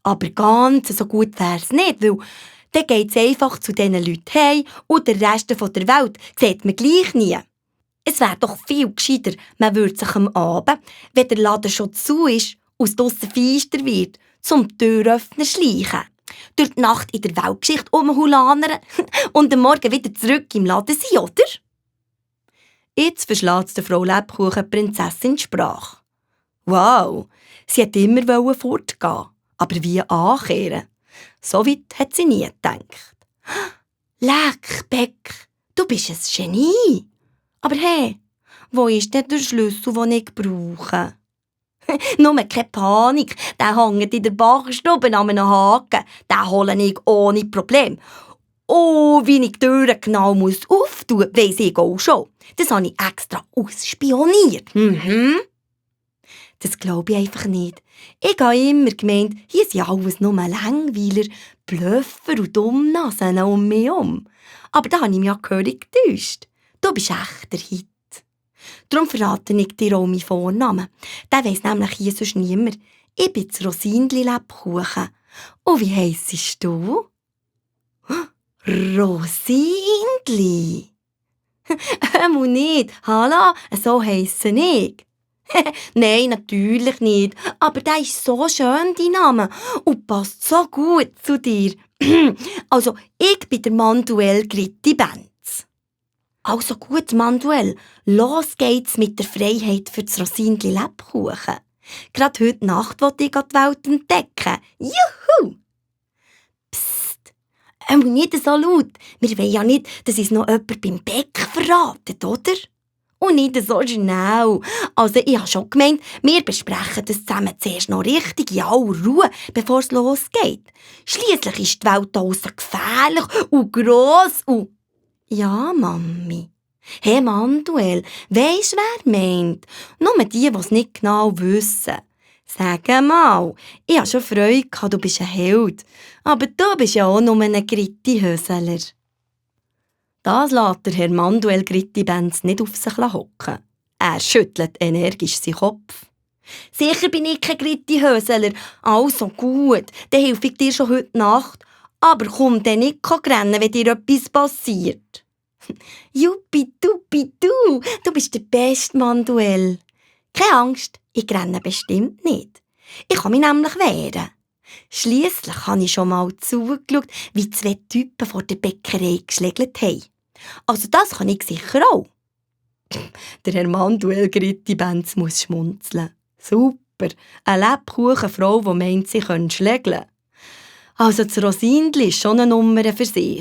Aber ganz so gut wär's nicht, weil dann geht's einfach zu diesen Leuten heim und der Rest der Welt sieht man gleich nie. Es wäre doch viel gescheiter, man würde sich am Abend, wenn der Laden schon zu ist und es draussen feister wird, zum Türöffner schleichen, durch die Nacht in der Weltgeschichte rumhulanern und am Morgen wieder zurück im Laden sein, oder? Jetzt verschlägt der Frau Lebkuchen die Prinzessin die Sprache. Wow, sie wollte immer fortgehen, aber wie ankehren? So weit hat sie nie gedacht. Leck, Beck, du bist ein Genie. Aber hey, wo ist denn der Schlüssel, den ich brauche? Nur keine Panik, der hängt in der Bachstube an einem Haken. Den hole ich ohne Problem. Oh, wie ich die Türen genau auftun muss, weiss ich auch schon. Das habe ich extra ausspioniert. Das glaube ich einfach nicht. Ich habe immer gemeint, hier sind alles nur Langweiler, Blöffer und Dummnasen um mich herum. Aber da habe ich mich ja gehörig getäuscht. Du bist echt der Hit. Darum verrate ich dir auch meinen Vornamen. Den weiss nämlich hier sonst niemand. Ich bin das Rosinli Lebkuchen. Und wie heissest du? Rosinli? Einmal nicht. Hallo, so heisse ich. Nein, natürlich nicht. Aber der ist so schön, dein Name. Und passt so gut zu dir. Also, ich bin der Manduel Gritti-Benz. Also gut, Manduel. Los geht's mit der Freiheit für das Rosinli Lebkuchen. Gerade heute Nacht will ich die Welt entdecken. Juhu! Psst, nicht so laut. Wir wollen ja nicht, dass uns noch jemand beim Bäck verratet, oder? Und nicht so schnell. Also ich habe schon gemeint, wir besprechen das zusammen zuerst noch richtig in aller Ruhe, bevor es losgeht. Schliesslich ist die Welt draussen gefährlich und gross und... Ja, Mami. Hey, Manduel, weisst wer meint? Nur die es nicht genau wissen. Sag mal, ich habe schon Freude gehabt, du bist ein Held. Aber du bist ja auch nur ein Gritti-Höseler. Das lässt der Herr Manduel Gritti-Benz nicht auf sich hocken. Er schüttelt energisch seinen Kopf. Sicher bin ich kein Gritti-Höseler. Also gut, dann helfe ich dir schon heute Nacht. Aber komm dann nicht rennen, wenn dir etwas passiert. Juppi-duppi-du, du bist der beste Manduel. Keine Angst, ich renne bestimmt nicht. Ich kann mich nämlich wehren. Schliesslich habe ich schon mal zugeschaut, wie 2 Typen vor der Bäckerei geschlägelt haben. Also das kann ich sicher auch. Der Herr Manduel Gritti-Benz muss schmunzeln. Super, eine Lebkuchenfrau, die meint, sie könnte schlägeln. Also das Rosinli ist schon eine Nummer für sich.